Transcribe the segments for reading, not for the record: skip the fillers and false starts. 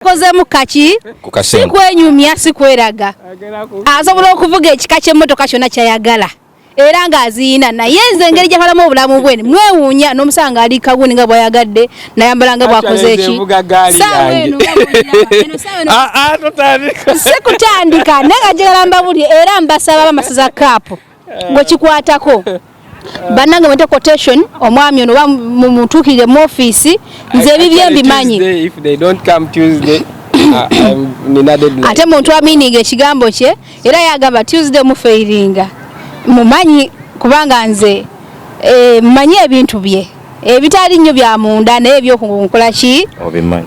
Kozemu kaki sikwenyumya sikweraga, asobola okuvuga ekika ky'emmotoka kyonna kyayagala era ng'aziina, naye nze engeri gyatwalamu obulamu bwe mwewuunya n'omusanga ali kaguni nga bw'ayagadde nayambala nga bw'akoze eki saawa eno sikutandika naye nga njagala mbabulye era mbasaba bamasaza kaapu gwe kikwatako bannange mwete quotation omwami ono oba mumutuukirire mu ofiisi nze ebibye mbimanyi ate muntu amininga ekigambo kye era yagamba Tuesday mufeiringa mumanyi kubanga nze eh, mmanyi ebintu bye ebitali nnyo bya munda naye ebyokunkola ki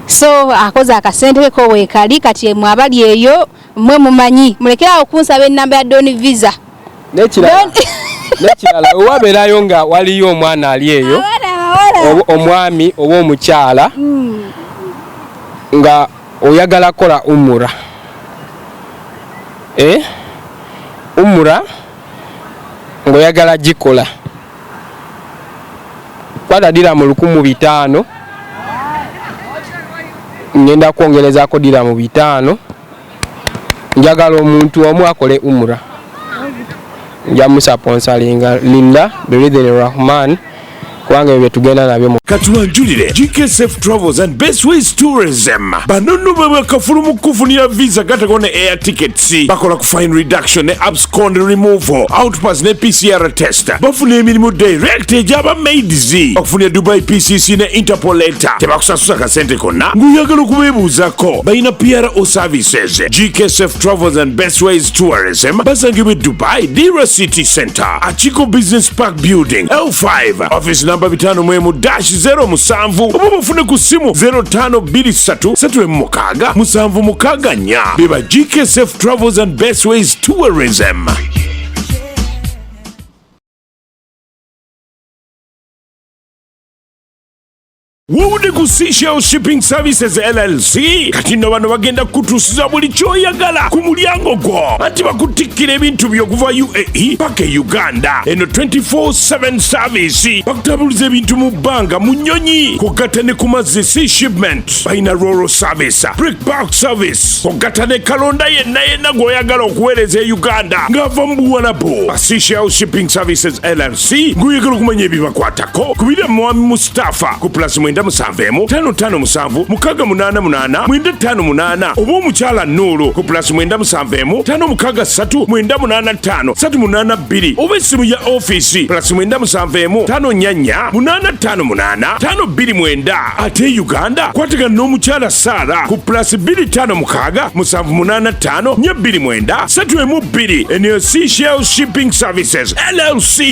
so akoze akasente ke koweekali kati mwe abali eyo mwe mumanyi mulekerawo kunsaba ennamba ya Don Visa. Nekirala wewabeerayo nga waliyo omwana ali eyo omwami oba omukyala nga oyagala kukola umura eh? Umura ng'oyagala gikola kwata diramu 1500 ngenda kwongerezaako diramu 500 njagala omuntu omu akole umura nja musaponsalinga linda biridhini rahman kubanga ebyo byetugenda nabyo. Katubanjulire GKSF Travels and Best Ways Tourism. Bano nno bwe bakafulu mu kufunira visa gatako ne air tickets. Bakola ku fine reduction ne abscond removal, outpass ne PCR test. Bafuna emirimu direct egy'aba maids. Bakufunira Dubai PCC ne Interpol letter. Tebakusasuza kasente konna ng'oyagala okubeebuuzako. Balina PRO services. GKSF Travels and Best Ways Tourism basangibwa e Dubai, Dira City Center, Achiko Business Park Building, L5, office number 51-07 oba bafune ku ssimu 0523 36 764. Beba GKSF Travels and Best Ways Tourism. Wewudde ku Seashell Shipping Services LLC. Kati nno bano bagenda kukutuusiza buli ky'oyagala ku mulyango gwo, anti bakutikkira ebintu byo okuva UAE paka e Uganda. Eno 24/7 service, bakutabuliza ebintu mu bbanga, mu nnyonyi, kugatta ne ku mazzi. Sea shipment, balina roro service, brick bulk service, kugatta ne kalonda yenna yenna gw'oyagala okuweereza e Uganda ng'ava mu Buwalabu. Seashell Shipping Services LLC, ng'oyagala okumanya ebibakwatako, kubira mwami Mustafa ku plus 97 557 688 958 oba omukyala Nuulu ku plus 97 563 985 382 oba essimu ya ofiisi plus 97 54 858 529. Ate Uganda kwatagana n'omukyala Saara ku plus 256 785 429 312. Eno Seashell Shipping Services LLC.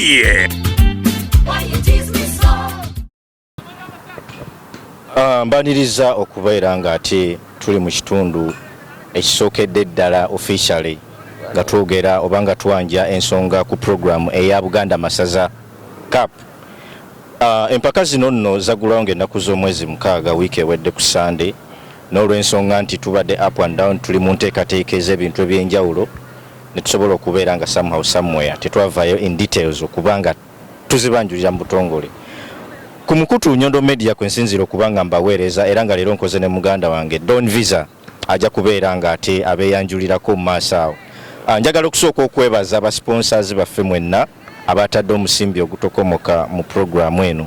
Mbaniriza okubeera nga ate tuli mu kitundu ekisookedde ddala officially nga twogera oba nga twanja ensonga ku program eya Buganda Masaza Cup. Empaka zino nno zaggulwawo ng'ennaku z'omwezi 6 wiiki ewedde ku Sunday, n'olw'ensonga nti tubadde up and down, tuli mu nteekateeka ez'ebintu eby'enjawulo ne tusobola okubeera nga somehow somewhere tetwavaayo in details okuba nga tuzibanjulira mu butongole. Ku mukutu Nyondo Media kwe nsinziira okuba nga mbaweereza, era nga leero nkoze ne muganda wange Don Visa, ajja kubeera nga ate abeeyanjulirako mu maaso awo. Njagala okusooka okwebaza ba sponsors baffe mwenna abatadde omusimbi ogutokomoka mu puroguramu eno.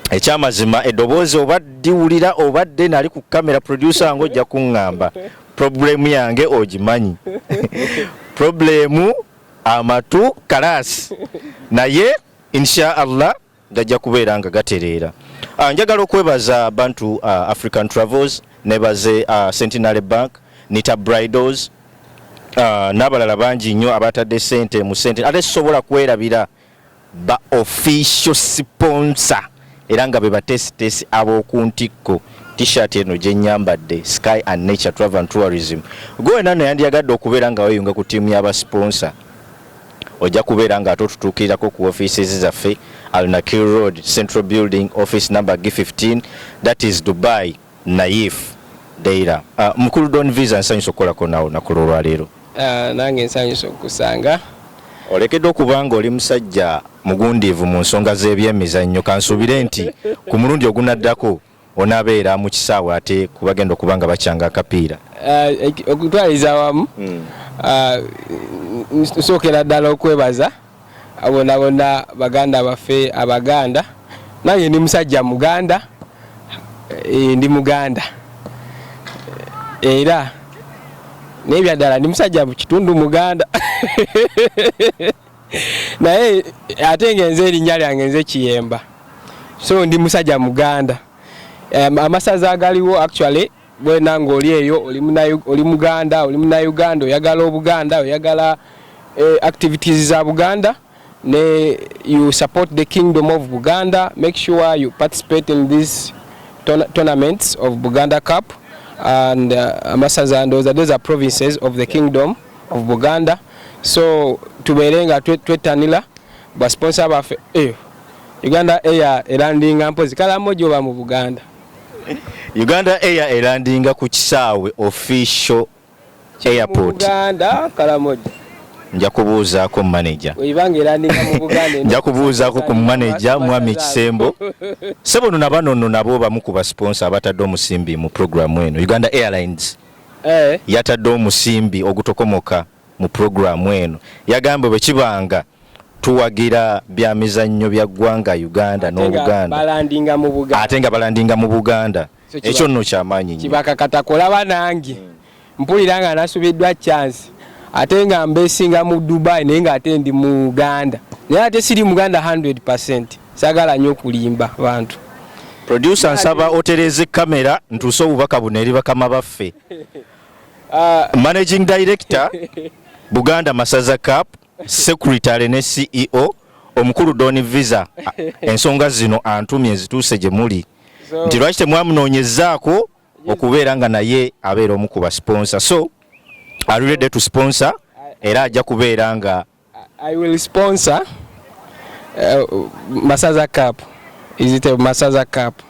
Ekyamazima eddoboozi oba diwulira obadde nali ku kamera, producer wange ojja kuŋŋamba problemu yange ogimanyi, problemu amatu kalaasi, naye insha Allah gajja kubeera nga gatereera. Njagala okwebaza Bantu African Travels, nebaze Centenary Bank, Nita Bridals, n'abalala bangi nnyo abatadde sente mu sente. Ate sisobola kwerabira ba official sponsor, era nga be bateesiteesi ab'oku ntikko. T-shirt eno gye nnyambadde, Sky and Nature Travel and Tourism. Gwe wena nno yandiyagadde okubeera nga weeyunga ku ttiimu y'abasponsa, ojja kubeera nga ate otutuukirirako ku offices zaffe, Al Nakheel Road, Central Building, office number G15, that is Dubai, Naif Deira. Mukulu Don Visa, nsanyusa okukolako naawe olunaku lw'olwaleero. Nange nsanyusa okukusanga. Olekeddwa okuba nga oli musajja mugundiivu mu nsonga z'ebyemizannyo, kansuubire nti ku mulundi ogunaddako Onaabeera mu kisaawe ate kubagenda okuba nga bakyanga akapiira? Okutwaliza awamu, nsookera ddala okwebaza bona bona baganda baffe Abaganda. Nange ndi musajja Muganda, ndi Muganda era naye byaddala ndi musajja mu kitundu Muganda, naye ate ngenze erinnya lyange nze Kiyemba, so ndi musajja Muganda. Amasaza agaliwo, actually bwena ng'oli eyo oli Muganda, oli Munauganda, oyagala Obuganda, oyagala activities za Buganda ne you support the Kingdom of Buganda, make sure you participate in these tournaments of Buganda Cup and amasaza, and those are provinces of the Kingdom of Buganda. So tubeere nga twettanira ba sponsor baffe. Uganda Air elandinga mpozi Kalamoja oba mu Buganda? Uganda Air elandinga ku kisaawe, official airport. Buganda, Kalamoja. Nja kubuuzaako manager. Oibanga erandinga mu Buganda. Nja kubuuzaako ku manager, mwami Kisembo. Sebo, nno nabano nno nabo bamu ku basponsor abatadde omusimbi mu programu eno. Uganda Airlines yatadde omusimbi ogutokomoka mu programu eno. Yagambye bwe kibanga tuwagira bya mizannyo bya ggwanga Uganda Ate nga n'Obuganda, balandinga mu Buganda. Ate nga balandinga mu Buganda. So Ekyo nno kyamaanyi nnyo. Kibakakatako. Olaba nange mpulira nga nasubiddwa chance, ate nga mbesinga mu Dubai, naye nga ate ndi mu Uganda, naye ate siri Muganda 100. Sagala nnyo okulimba bantu. Producer, nsaba otereeze kamera ntuuse obubaka buno eri bakama baffe. Managing director Buganda Masaza Cup, secretary ne CEO omukulu Don Visa, ensonga zino antumye zituuse gye muli nti lwaki temwamunoonyezaako okubeera nga naye abeera omu ku basponsor. So are you ready to sponsor? Era ajja kubeera nga I will sponsor Masaza Cup. Is it a Masaza Cup?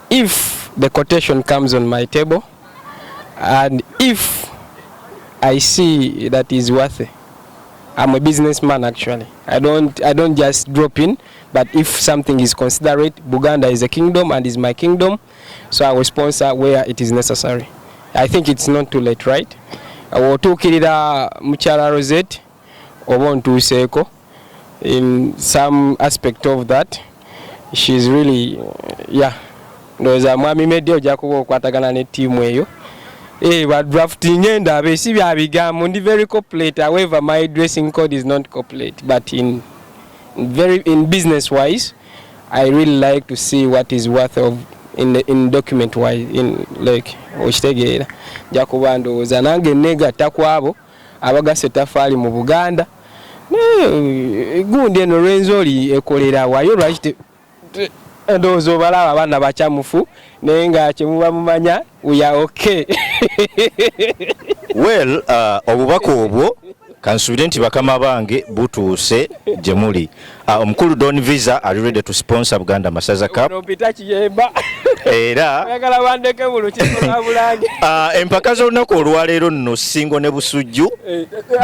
If the quotation comes on my table and if I see that is worth it. I'm a businessman, actually. I don't just drop in, but if something is considerate, Buganda is a kingdom and is my kingdom, so I will sponsor where it is necessary. I think it's not too late, right? Otuukirira mukyala Rosette oba ontuuseeko in some aspect of that, she's really, yeah, ndowooza mwami Media ojja kuba okwatagana ne ttiimu eyo. Ba drafting endabe si bya bigambo. Ndi very corporate. However, my dressing code is not corporate, but in business wise, I really like to see what is worth of in document wise, in like, okitegeera. Nja kuba ndowooza nange negatta ku abo abagasa ettafaali mu Buganda. Naye, gundi eno Rwenzori ekolera wayo, lwaki ndowooza obalaba abaana bakyamufu, naye nga kyemuba mumanya, we are okay. Well, obubaka obwo kansuubire nti bakama bange butuuse gye muli. Omukulu Don Visa ali ready to sponsor Buganda Masaza Cup. Mpita Kiyemba. Era oyagala bandeke mu lukiiko lwa Bulange. Empaka z'olunaku olwaleero nno, Ssingo ne Busujju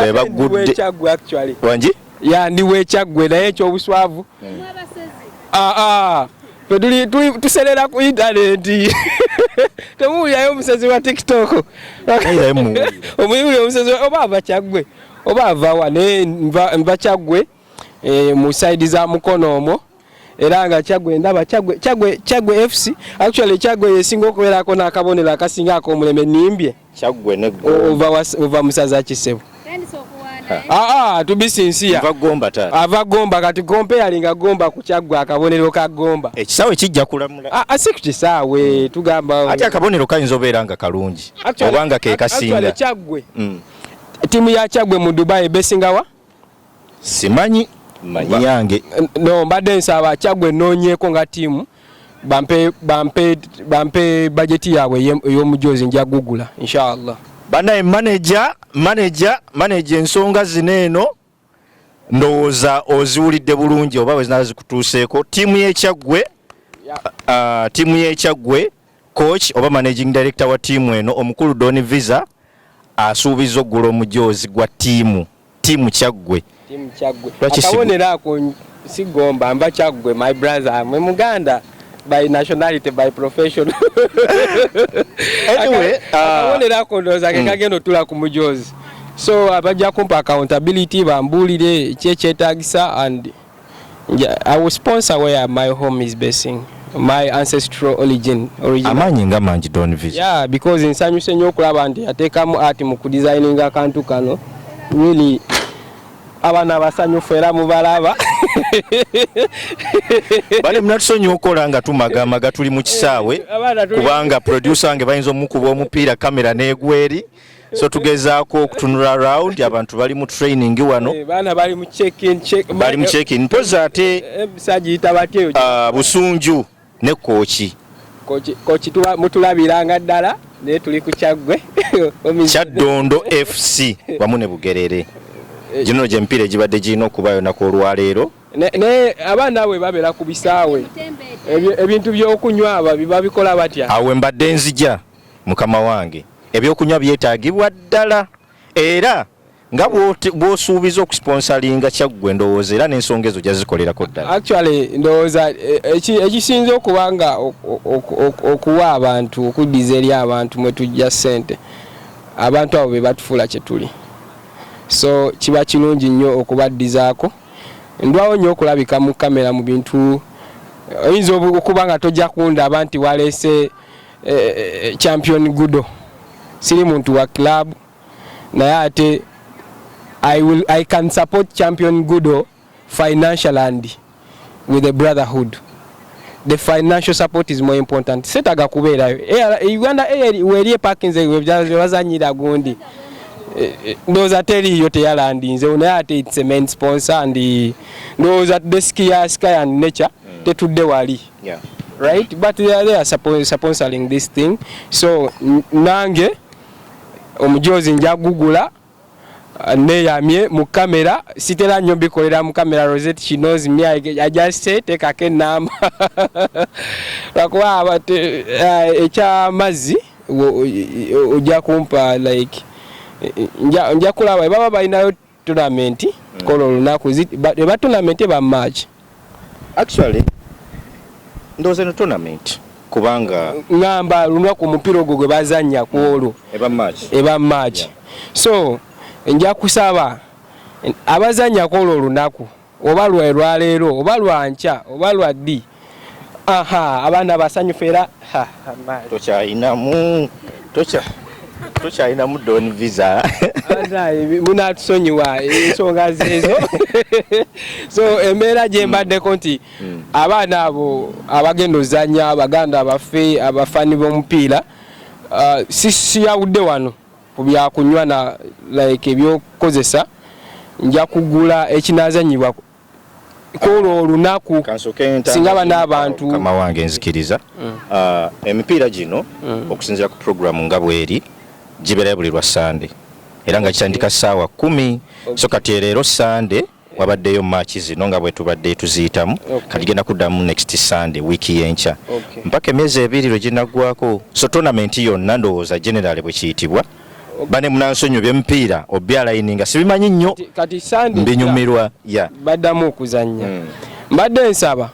be baggudde. Kyaggwe actually. Wangi? Ya, ndi w'Ekyaggwe, naye ekyobuswavu, fe tuserera ku intaneti. Temuwulirayo omusezi wa TikTok? Naye muwulira. Omuwulira omusezi oba ava Kyaggwe oba avawa? Naye nva Kyaggwe, mu side za Mukono omwo, era nga Kyaggwe ndaba Kyaggwe FC. Actually Kyaggwe yesinga okubeerako n'akabonero akasinga ak'omulembe. Nimbye? Kyaggwe ne Ova musaza Kisebo? Aa, to be sincere. Nva Gomba, taata. Ava Gomba. Kati comparinga Gomba ku Kyaggwe, akabonero ka Gomba. Ekisaawe kijja kulamula. Ah, si ku kisaawe tugamba. Ate akabonero kayinza obeera nga kalungi oba nga ke Actually, kasinga. Kyaggwe, ttiimu ya Kyaggwe mu Dubai besingawa? Simanyi, manyi yange. No, mbadde nsaba Kyaggwe noonyeeko nga ttiimu bampe bajeti yaabwe ey'omujozi, nja gugula inshallah. Banaye, manager, ensonga zino eno ndowooza oziwulidde bulungi oba bwe zikutuuseeko. Ttiimu y'Ekyaggwe, ttiimu y'Ekyaggwe, coach oba managing director wa ttiimu eno omukulu Don Visa asuubiza okugula omujoozi gwa ttiimu Kyaggwe. Ttiimu Kyaggwe. Lwaki Akabonero ako si Gomba, nva Kyaggwe, my brother, mwe Muganda. By nationality, by profession. Anyway, Akabonero ako ndowooza ke kagenda otula ku mujozi, so abajja kumpa accountability, bambuulire ki ekyetaagisa, and I will sponsor where my home is basing, my ancestral origin. Amaanyi nga mangi, Don Visa. Yeah, because nsanyuse nnyo okulaba nti ateekamu art mu kudesigninga akantu kano. Really, abaana basanyufu era mubalaba. Bale, munatusonyiwa okukola nga tumagamaga, tuli mu kisaawe. Abaana Kubanga producer wange bayinza omukuba omupiira, kamera n'egweri, so tugezaako okutunula round. Abantu bali mu training wano. Eh, baana bali mu check-in, check Bali mu check-in mpozi ate. Sagiyita batya eyo? Busunju ne Kooki. Koki mutulabiranga ddala, naye tuli ku Kyaggwe. Kyaddondo FC wamu ne Bugerere, gino gyemipiira egibadde girina okubayo naku olwaleero. Naye abaana bwe babeera ku bisaawe, ebintu by'okunywa aba babikola batya? Awe mbadde nzija, mukama wange, ebyokunywa byetaagibwa ddala, era nga bw'osuubiza okusponsalinga Kyaggwe, ndowooza era n'ensonga ezo jazikolerako ddala. Actually, ndowooza ekisinza okuba nga okuwa abantu, okuddiza eri abantu mwe tujja ssente, abantu abo be batufuula kye tuli, so kiba kirungi nnyo okubaddizaako. Ndwawo nnyo okulabika mu kamera mu bintu, oyinza okuba nga tojja kundaba nti waleese Champion Gudo. Siri muntu wa club, naye ate I can support Champion Gudo financial and with the brotherhood. The financial support is more important. Setaga kubeerayo. Uganda Air weri eparkinze webazanyira gundi. Ndowooza teriiyo, teyalandinze, naye ate it's a main sponsor, and ndowooza desk ya Sky and Nature tetudde wali. Right, but they are sponsoring this thing, so nange omujozi nja gugula, neyamye mu kamera. Sitera nnyo mbikolera mu kamera. Rosette, she knows me. I just say teekako enamba, lwakuba ekyamazzi ojja kumpa like nja kulaba baba balinayo tournament kola olunaku eba tournament, eba match. Actually, ndowooza eno tournament, kubanga Ŋŋamba lunaku omupiira ogwo gwe bazannya ku olwo. Eba match. Eba match. So nja kusaba abazannya ku olwo olunaku, oba lwe lwaleero, oba lwankya, oba lwa ddi. Aha, abaana basanyufu era ha, amaanyi. Tokyayinamu, tokyayinamu Don Visa. Munatusonyiwa ensonga zeezo. So embeera gye mbaddeko nti abaana abo abagenda ozanya, baganda baffe abafaani b'omupiira, siyawudde wano ku byakunywa na like ebyokukozesa. Nja kugula ekinazanyibwa kwolwo olunaku. Kansooke Singa bano abantu Kama wange, nzikiriza. Emipiira gino, okusinziira ku programu nga bweri, gibeerayo buli lwa Sande, era nga kitandika ssaawa 10. So kati leero Sande wabaddeyo match zino nga bwe tubadde tuziyitamu. Kati genda kuddamu next Sunday, wiiki y'enkya, mpaka emyezi 2 lwe ginaggwako. So tournament yonna, ndowooza general bwe kiyitibwa, bane munansonyi byemipiira obyalayininga sibimanyi nnyo. Kati Sunday Mbinyumirwa ya. Baddamu okuzannya. Mbadde nsaba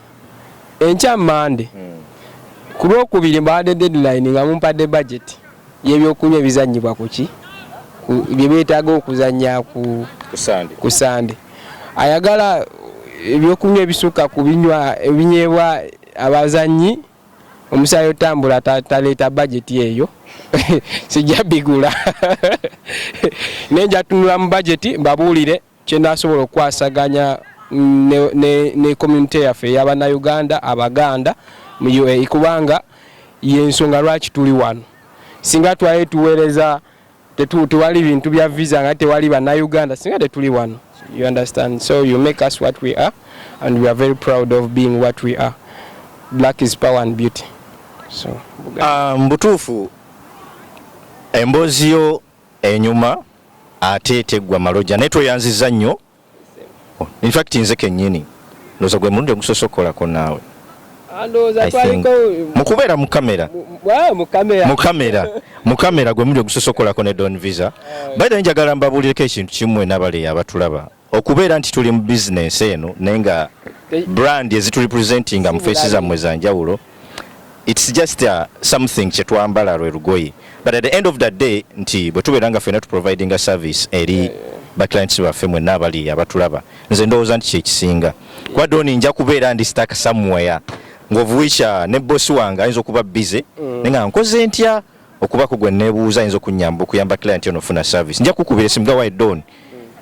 enkya Mande, ku Lwokubiri mbadde deadline nga mumpadde budget y'ebyokunywa ebizannyibwa kuki bye beetaaga okuzannya ku Ku Sande. Ku Sande. Ayagala ebyokunywa ebisukka ku binywa ebinyeebwa abazannyi, omusaayi otambula, taleeta budget eyo, sijja bigula, naye nja tunula mu budget mbabuulire kyenasobola okukwasaganya ne community yaffe ey'abannayuganda Abaganda mu UAE, kubanga yensonga lwaki tuli wano. Singa twali tuweereza tewali bintu bya visa, nga tewali bannayuganda, singa tetuli wano. You understand? So you make us what we are, and we are very proud of being what we are. Black is power and beauty. So Ah, mu butuufu emboozi yo enyuma ate teggwa malojja, naye tweyanziza nnyo. In fact, nze kennyini ndowooza gwe mulundi ogusoose okukolako naawe. Ndowooza I think. twaliko Mu kubeera mu kamera. Mu kamera. Mu kamera gwe mulundi ogusoose okukolako ne Don Visa. By the way, njagala mbabuulireko ekintu kimu n'abaleeyo abatulaba, okubeera nti tuli mu bizinensi eno, naye nga brand eziturepresentinga mu face zammwe za njawulo. It's just something kyetwambala lwe lugoye, but at the end of the day nti bwe tubeera nga ffenna tuprovidinga service eri ba clients baffe mwenna abali abatulaba, nze ndowooza nti kyekisinga kuba Don nja kubeera ndi stuck somewhere ng'ovuwisha ne boss wange ayinza okuba busy, naye nga nkoze ntya okubako gwe neebuuza ayinza okunyamba okuyamba client ono ofuna service. Nja kukubira esimu ga, "Why Don,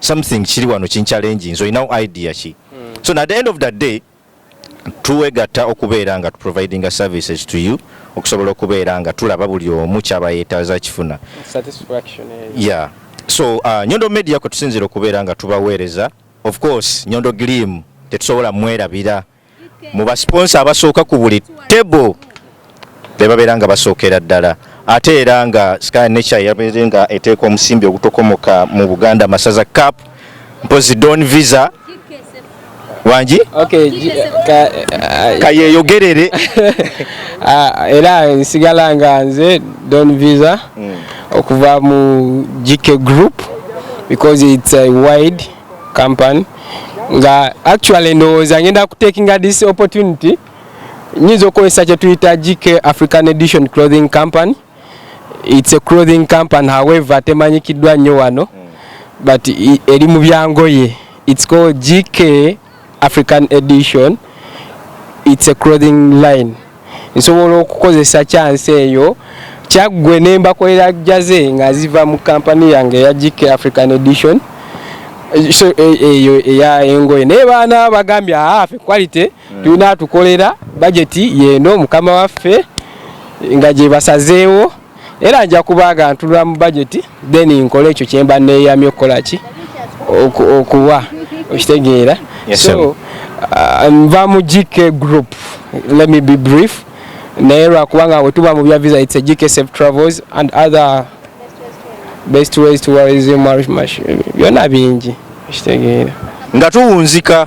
something kiri wano kinchallenge, nze olinawo idea ki?" So at the end of the day tuwegatta okubeera nga tuprovidinga services to you okusobola okubeera nga tulaba buli omu kyaba yeetaaza kifuna. Satisfaction eyo. Yeah, so Nyondo Media kwe tusinzira okubeera nga tubaweereza. Of course Nyondo Glim tetusobola mwerabira mu basponsor abasooka ku buli table, be babeera nga basookera ddala. Ate era nga Sky Nature yabeere nga eteeka omusimbi ogutokomoka mu Buganda Masaza Cup. Mpozi Don Visa wangi. Okay, kayeyogerere. Ah, era nsigala nga nze Don Visa okuva mu GK Group because it's a wide company. Nga actually ndowooza ngenda kutakinga this opportunity, nyinza okukozesa kye tuyita GK African Edition Clothing Company. It's a clothing company, however temanyikiddwa nnyo wano, but eri mu byangoye. It's called GK African Edition. It's a clothing line. Nsobola okukozesa chance eyo kyaggwe ne mbakolera jersey nga ziva mu kampani yange eya GK African Edition. So eyo eya engoye, naye baana bagambye, "Ah, ffe quality tulina tukolera budget yeno mukama waffe nga gye basazeewo." Era nja kubaaga ntulula mu budget, then nkole ekyo kyemba neeyamye okukola ki, okuwa okitegeera. Yes, so nva mu GK Group. Let me be brief, naye lwakubanga bwe tuba mu bya visa, it's a GK Safe Travels and other best ways tourism, byonna bingi, okitegeera. Nga tuwunzika,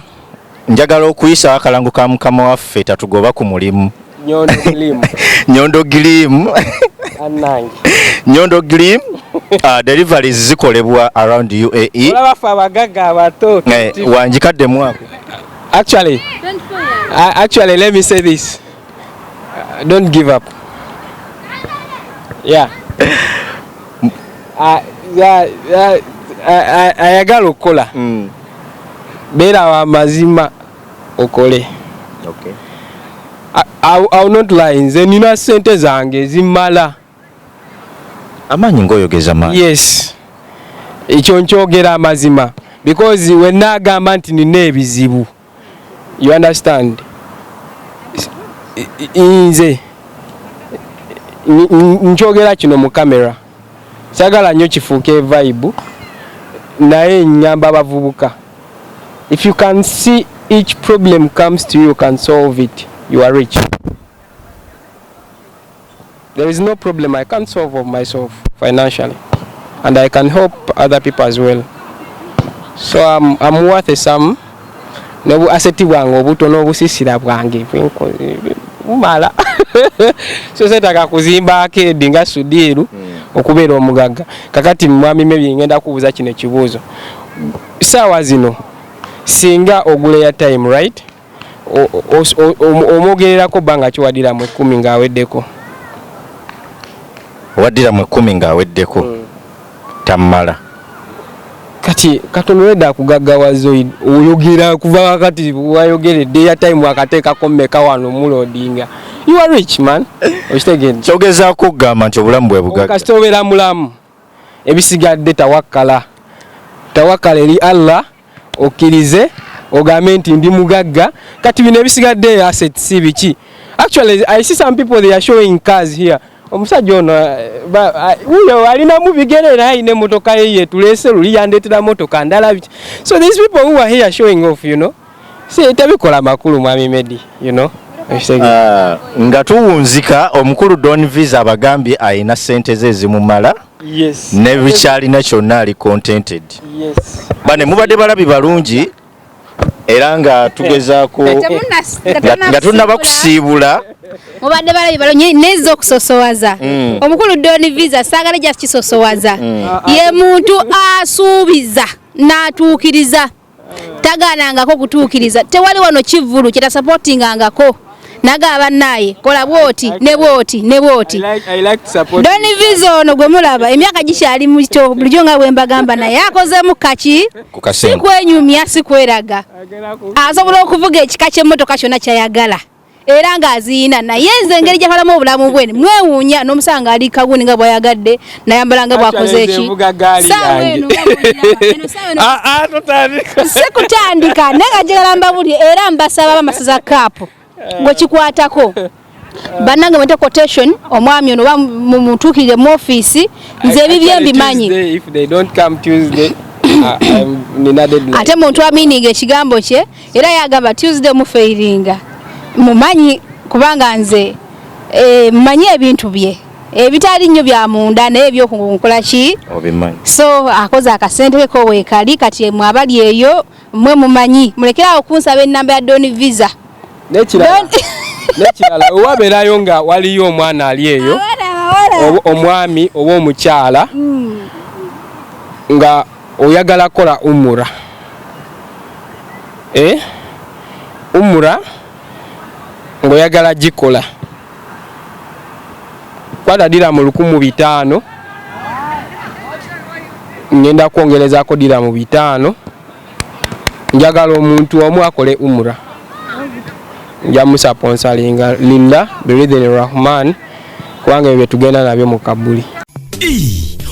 njagala okuyisa akalango ka mukama waffe tatugoba ku mulimu. Nyondo Glim. Nyondo Glim. Annange. Nyondo Glim, deliveries zikolebwa around UAE. Olaba ffe abagagga abato. Wanjikaddemu ako. Actually, let me say this. Don't give up. Yeah. Yeah, ayagala okukola, beera wa mazima okole. I will not lie, nze nina sente zange ezimmala. Amaanyi ng'oyogeza maanyi. Yes, ekyo nkyogera amazima because wenaagamba nti nina ebizibu, you understand, nze nkyogera kino mu kamera, sagala nnyo kifuuke vibe, naye nyamba abavubuka. If you can see each problem comes to you, you can solve it, you are rich. There is no problem I can't solve of myself financially, and I can help other people as well. So I'm worth a sum. Ne asset bwange obutono, obusisira bwange bumala, so setaka kuzimba arcade nga Sudiiru okubeera omugagga. Kakati mwami maybe ngenda kubuuza kino ekibuuzo. Saawa zino singa ogula airtime, right, omwogererako bbanga kiwadira mu 10 ng'aweddeko? Owaddira mu 10 ng'aweddeko tammala. Kati katono wedde akugaggawaza, oyogera kuva wakati wayogeredde airtime akateekako mmeka wano muloadinga, you are rich man, okitegedde? Kyogezaako okugamba nti obulamu bwe bugagga. Kasita obeera mulamu, ebisigadde tawakkala, tawakkala eri Allah, okkirize ogambe nti ndi mugagga. Kati bino ebisigadde assets si biki. Actually I see some people, they are showing cars here. Omusajja ono wuyo alinamu bigere era alina emmotoka ye yetulese luli yandeetera motoka ndala biki. So these people who are here showing off, si tebikola makulu, mwami Medi, Ah, nga tuwunzika, omukulu Don Visa abagambye alina sente ze ezimumala ne bikyalina kyonna ali contented. Bane mubadde balabi balungi era nga tugezaako nga tunnaba kusiibula. Mubadde balabi balungi nezza okusosowaza omukulu Don Visa. Saagala just kisosowaza, ye muntu asuubiza n'atuukiriza, tagaanangako kutuukiriza. Tewali wano kivvulu kyetasupportingangako. Nagaba bannaaye kola bwoti ne bwoti ne bwoti. Don Visa ono gwe mulaba emyaka gikyali mito bulijjo nga bwe mbagamba, naye akozeemu kaki, si kwenyumya si kweraga, asobola okuvuga ekika ky'emmotoka kyonna kyayagala era ng'aziina. Naye nze engeri gyatwalamu obulamu bwe mwewuunya, n'omusanga ali kaguni nga bw'ayagadde, nayambala nga bw'akoze eki. Saawa eno si kutandika, naye nga njagala mbabulire era mbasaba Abamasaza Cup gwe kikwatako bannange, mwete quotation omwami ono oba mumutuukirire mu ofiisi. Nze ebibye mbimanyi. Ate muntu amininga ekigambo kye, era yagamba Tuesday mufeiringa, mumanyi, kubanga nze mmanyi ebintu bye ebitali nnyo bya munda, naye ebyokunkola ki. So akoze akasente ke koweekali. Kati mwe abali eyo mwe mumanyi, mulekerawo kunsaba enamba ya Don Visa. Nekirala, wewabeerayo nga waliyo omwana ali eyo, omwami oba omukyala, nga oyagala kola umura, umura ng'oyagala gikola, kwata diramu 1500, ngenda kwongerezaako diramu 500. Njagala omuntu omu akole umura, nja musaponsalinga lillah biridhini rahman, kubanga ebyo byetugenda nabyo mu kabuli.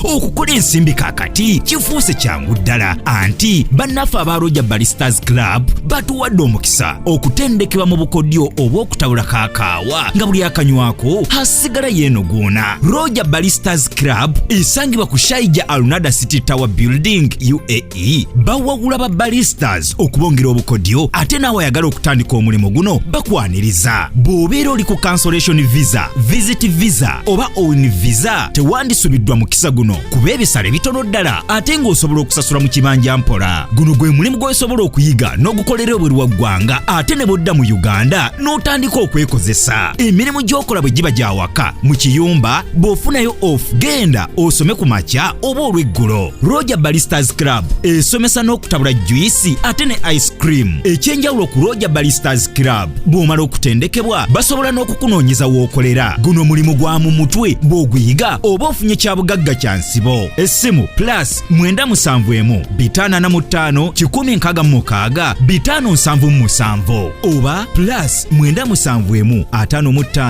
Okukola ensimbi kaakati kifuuse kyangu ddala, anti bannaffe aba Roger Baristas Club batuwadde omukisa okutendekebwa mu bukodyo obw'okutabula kakaawa nga buli akanywako asigala yeeno gwona. Roger Baristas Club esangibwa ku Sharjah Alnada City Tower Building, UAE. Bawagula ba baristas okubongera obukodyo, ate naawe ayagala okutandika omulimu guno bakwaniriza. Bw'obeera oli ku cancellation visa, visit visa oba own visa, tewandisubiddwa mukisa guno kuba ebisale bitono ddala ate ng'osobola okusasula mu kibanja mpola. Guno gwe mulimu gw'osobola okuyiga n'ogukolera ebweru wa ggwanga, ate ne bw'odda mu Uganda n'otandika okwekozesa. Emirimu gy'okola bwe giba gya waka mu kiyumba, bw'ofunayo off, genda osome ku makya oba olw'eggulo. Roger Baristas Club esomesa n'okutabula juice ate ne ice cream. Ekyenjawulo ku Roger Baristas Club, bw'omala okutendekebwa basobola n'okukunoonyeza w'okolera. Guno mulimu gwa mu mutwe, bw'oguyiga oba ofunye kya bugagga kya nsibo. Essimu +971 545 166 577 oba +971 55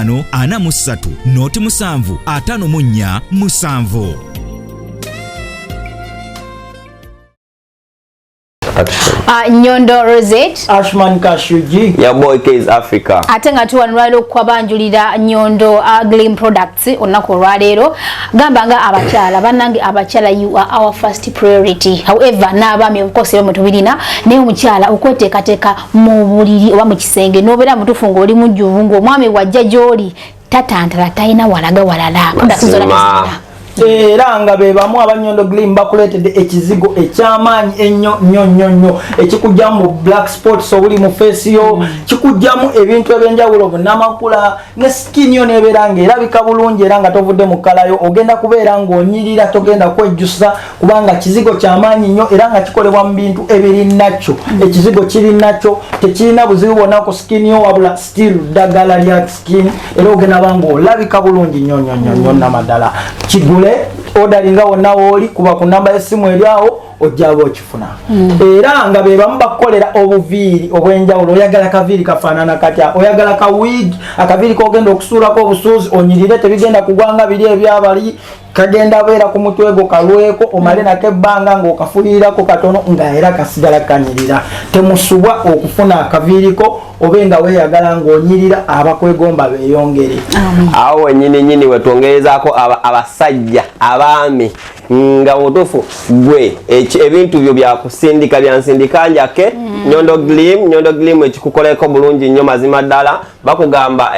43 07 54 7. Nyondo Rosette, Ashman Kashuji, your boy Case Africa. Ate nga tuwa nolwaleero okwabanjulira Nyondo Gleam Products olunaku olwaleero. Gamba nga abakyala bannange, abakyala, you are our first priority. However, n'abaami obukosi bamwe tubirina, naye omukyala okweteekateeka mu buliri oba mu kisenge n'obeera mutuufu ng'oli mujjuvu, ng'omwami wajja gy'oli tatantala, talina walaga walala. Products zonna tezirina. Era nga be bamu Abanyondo Gleam bakuleetedde ekizigo ekyamaanyi ennyo nnyo nnyo nnyo ekikugyamu black spots obuli mu face yo, kikugyamu ebintu ebyenjawulo, bunamakula, ne skin yo nebeera ng'erabika bulungi era nga tovudde mu kkalayo. Ogenda kubeera ng'onyirira, togenda kwejjusa kubanga kizigo kyamaanyi nnyo era nga kikolebwa mu bintu ebiri nakyo. Ekizigo kiri nakyo, tekirina buzibu bwonna ku skin yo, wabula still ddagala lya skin, era ogenda ba ng'olabika bulungi nnyo nnyo nnyo nnyo namaddala. Kigule, odalinga wonna wooli, kuba ku namba y'essimu eri awo, ojjaba okifuna. Era nga be bamu bakukolera obuviiri obw'enjawulo. Oyagala kaviiri kafaanana katya? Oyagala ka wig, akaviiri kogenda okusuulako obusuuzi onyirire, tebigenda kugwanga biri ebyabali, kagenda beera ku mutwe gwo kalweko, omale nako ebbanga ng'okafuyirirako katono nga era kasigala kanyirira. Temusubwa okufuna akaviiriko obe nga weeyagala ng'onyirira, abakwegomba beeyongere. Awo wenyini nyini wetwongerezaako abasajja abaami nga butuufu gwe ebintu byo byakusindika byansindika njake. Nyondo Gleam, Nyondo Gleam ekikukoleko bulungi nnyo mazima ddala. Bakugamba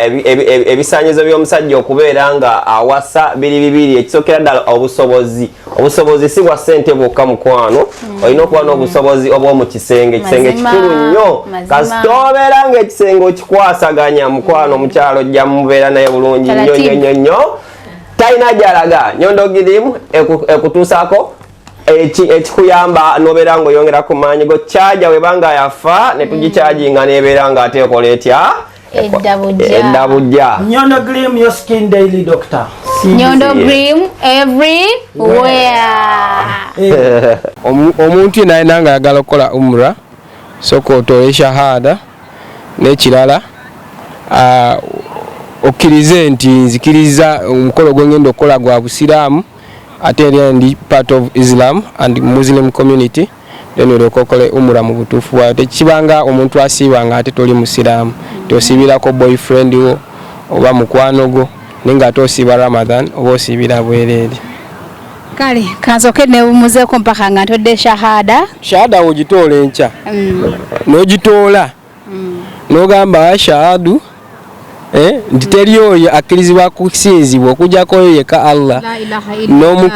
ebisaanyizo by'omusajja okubeera nga awasa biri bibiri. Ekisookera ddala, obusobozi. Obusobozi si bwa ssente bwokka, mukwano, olina okuba n'obusobozi obw'omu kisenge. Ekisenge kikulu nnyo. Kasita obeera ng'ekisenge okikwasaganya, mukwano, omukyalo ojja mubeera naye bulungi nnyo nnyo nnyo nnyo, talina gyalaga. Nyondo Gleam ekutuusaako ekikuyamba nobeera ng'oyongera ku maanyi go. Kyaja webanga yafa ne tugikyajinga nebeera ng'ate ekola etya? Edda bujja. Edda bujja. Nyondo Glim, your skin daily doctor. Nyondo Glim everywhere. Eh. Omuntu yenna alina nga ayagala okukola umra, sooka otoole shahada n'ekirala okkirize nti nzikiriza omukolo gwengenda okukola gwa busiraamu ate era ndi part of Islam and Muslim community, then olyoke okole umura mu butuufu bwayo. Tekibanga omuntu asiiba nga ate toli musiraamu, tosiibirako boyfriend wo oba mukwano gwo, naye nga ate osiiba Ramadan oba osiibira bwereere. Kale kansooke newumuzeeko mpaka nga ntodde shahada. Shahada wogitoola enkya n'ogitoola n'ogamba ashahadu nti teri oyo akkirizibwa kusinzibwa okuggyako oyo yekka Allah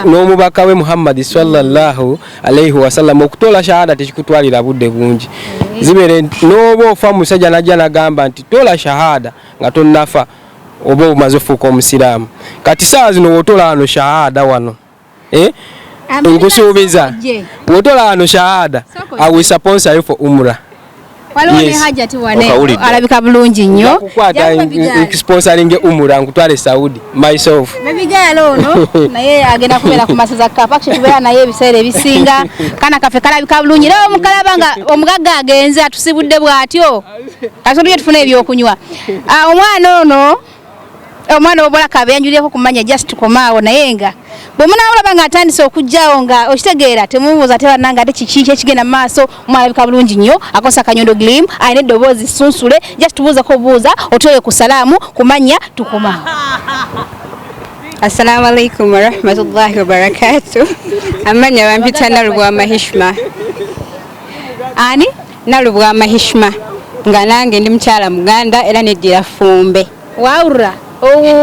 n'omubaka we Muhammad sallallahu alaihi wasallam. Okutoola shahada tekikutwalira budde bungi, zibeere n'oba ofa musajja najja nagamba nti toola shahada nga tonnafa oba omaze ofuuka omusiraamu. Kati saawa zino wotoola wano shahada wano nkusuubiza wotola wano shahada, I will sponsor you for umrah. Waliwo ne Hajati wane alabika bulungi nnyo. Kukwata sponsoring umrah nkutwale Saudi myself. Baby girl ono naye agenda kubeera ku Masaza Cup. Actually tubeera naye ebiseera ebisinga. Kana kaffe kalabika bulungi. Era omukalaba nga omugagga agenze atusibudde bw'atyo. Kasonga tufune ebyokunywa. Omwana ono omwana obola kabeyanjulireko kumanya just komaawo, naye nga bwe munaawulaba ng'atandise okujjaawo nga okitegeera temubuuza tebannanga ate kiki ekigenda mu maaso. Omwana bulungi nnyo akosa Kanyondo Glim, alina eddoboozi sunsule, just tubuuzako buuza otweye ku salaamu kumanya tukomaawo. Assalamu alaikum warahmatullahi wabarakatuh. Amanya bampita Nalubwama Hishma. Ani? Nalubwama Hishma, nga nange ndi mukyala Muganda era neddira Ffumbe. Wawulira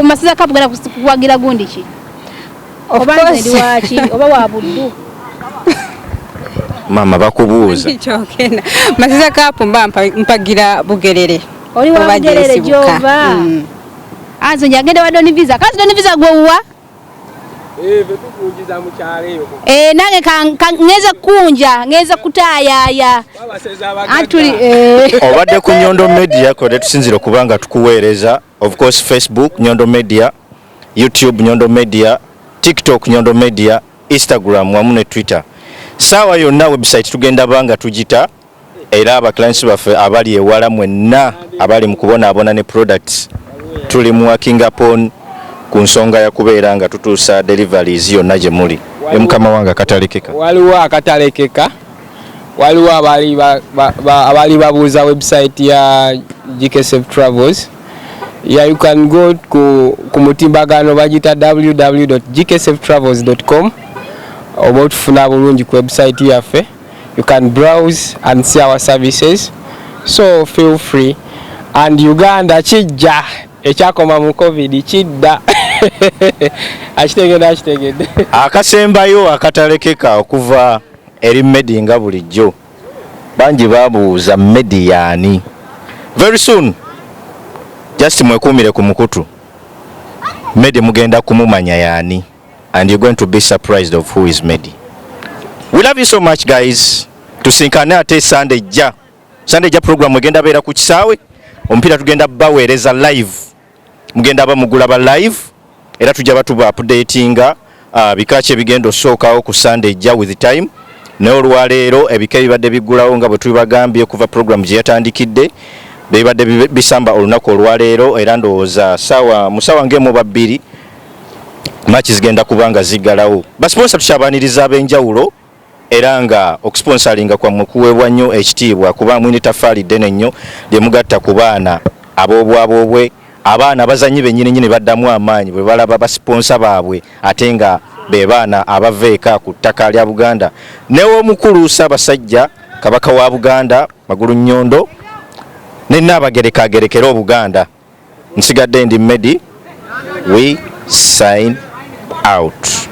Masaza Cup genda kuwagira gundi ki? Oba nze ndi waki oba wa Buddu? Mama bakubuuza. Kyokena. Masaza Cup mba mpagira Bugerere. Oli wa Bugerere gyova. Anze njagenda wa Don Visa. Kazi Don Visa gwe uwa? Nange ngeze kunja, ngeze kutaayaya. Atuli Obadde ku Nyondo Media kode tusinzira kubanga tukuweereza, of course Facebook Nyondo Media, YouTube Nyondo Media, TikTok Nyondo Media, Instagram wamu ne Twitter. Saawa yonna website tugenda banga tugita, era aba clients baffe abali ewala mwenna abali mu kubonaabona ne products tuli mu working upon ku nsonga ya kubeera nga tutuusa deliveries yonna gye muli. Mukama wange akatalekeka. Waliwo akatalekeka, waliwo abali babuuza website ya GKSF Travels. Yeah, you can go ku mutimbagano bagita www.gksftravels.com oba otufuna bulungi ku website yaffe. You can browse and see our services, so feel free. And Uganda kijja ekyakoma mu COVID kidda. Akitegedde, akitegedde. Akasembayo akatalekeka okuva eri Medi nga bulijjo, bangi babuuza Medi yaani. Very soon just mwekuumire ku mukutu, Medi mugenda kumumanya yaani, and you're going to be surprised of who is Medi. We love you so much guys. Tusinkane ate Sunday ejja. Sunday ejja program egenda beera ku kisaawe, omupiira tugenda baweereza live, mugenda bamugulaba live, era tujja batuba updatinga bika ki ebigenda osookawo ku Sunday ejja with time. Naye olwaleero ebika ebibadde biggulawo nga bwe tubibagambye okuva program gye yatandikidde bebibadde bisamba olunaku olwaleero, era ndowooza sawa mu saawa ng'emu oba bbiri match zigenda kuba nga ziggalawo. Basponsor tukyabaniriza ab'enjawulo, era nga okusponsalinga kwammwe kuweebwa nnyo ekitiibwa kuba mwine taffaali ddene nnyo lye mugatta ku baana ab'obwabobwe. Abaana abazanyi bennyini nnyini baddamu amaanyi bwe balaba basiponsa baabwe ate nga be baana abava eka ku ttaka lya Buganda. New'omukulu Ssaabasajja Kabaka wa Buganda Magulu Nnyondo ne Nnaabagereka agerekere Obuganda. Nsigadde ndi Medi, we sign out.